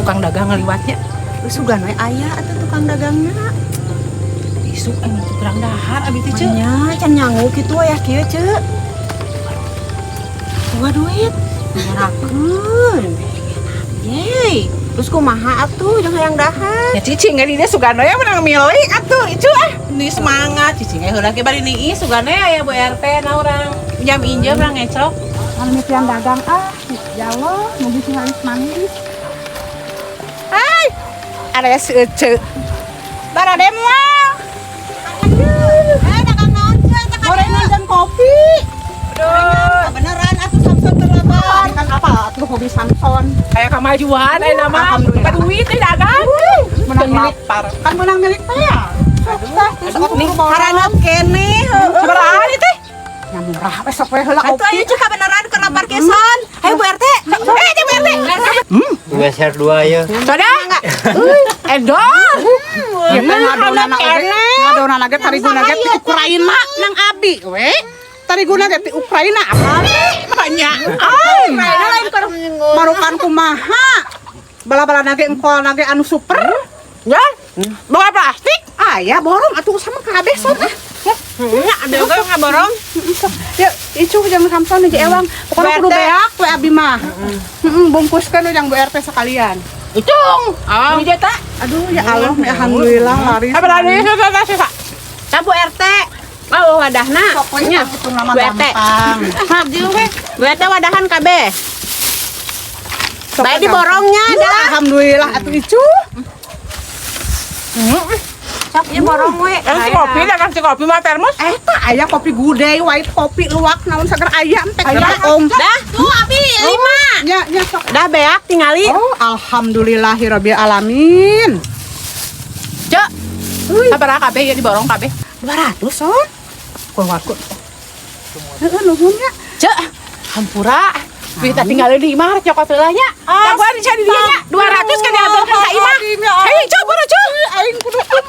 Tukang dagang ngaliwatnya. Sugan we aya atuh tukang dagangna. Isuk anu tukang dahar abi teh, Ceu. Nya can nyangu kitu aya kieu, Ceu. Boga duit. Ngerakeun. Yeay, terus kumaha atuh jeung hayang dahar? Ya cicing di dia sugan we menang milik atuh itu ah. Ini semangat cicing heula ge bari niis sugan we aya Bu RT na urang. Jam injem urang ngecok. Anu mitian dagang ah, ya Allah, mugi sing manis manis. Hai. Ada si Ece. Barade moal. Eh, dagang naon, Ceu? Teh? Gorengan dan kopi. Aduh, Beneran atuh Samson terlebah. Kan apa atuh hobi Samson. Kayak kemajuan aya nama. Alhamdulillah. Duit teh dagang. Menang milik Lapar. Kan menang milik teh ya. Sok teh, terus aku Nih, kudu borong. haranget keneh heueuh. Sabaraha ieu teh? Ya murah we sok we heula Atuh kopi. ayo, Ceu, kabeneran keur lapar keson. Ayo, Bu RT. Eh, Bu RT. Meser dua ya. Soda? Endor. Ieu teh ngadonana oge, ngadonana ge tariguna ge ti Ukraina nang abi we. Tariguna ge ti Ukraina abi. Banyak. Ukraina lain keur marukan kumaha. Bala-bala ge engkol ge anu super. Ya. Bawa plastik. Aya borong atuh sama kabeh sok ah. Nya, ada juga ngaborong. Ya, itu jeung Samson jeung Ewang. Pokoknya kudu Bu RT. Beak we abi mah. Heeh, bungkuskeun we jeung Bu RT sekalian. Icung. Ah. Ini tak. Aduh, ya Allah, ya alhamdulillah laris. Apa lagi? Sisa, sisa. Tah, Bu RT. Oh, wadahna. Pokoknya itu nama Bu RT. gampang. Hah, we. Bu RT wadahan kabeh. Sok Bae gampang. Diborongnya dah. Alhamdulillah atuh icu. Sok ieu borong we. Yang si kopi, dagang si kopi mah termos. Eh, tak aya kopi Gudei, white kopi, luwak naon seger aya entek aya om. Dah, tuh abi lima. Nya nya sok. Dah beak tingali. Oh, alhamdulillahirabbil alamin. Cek. Sabaraha kabeh ya diborong kabeh? 200 son. Keluar ku. Heeh, nuhun ya. Cek. Hampura. Duit tinggal di imah rek nyokot heula nya. Dagoan di di dieu nya. 200 kan diaturkeun ka imah. Hayu, Cuk, buru, Cuk. Aing kudu kumaha.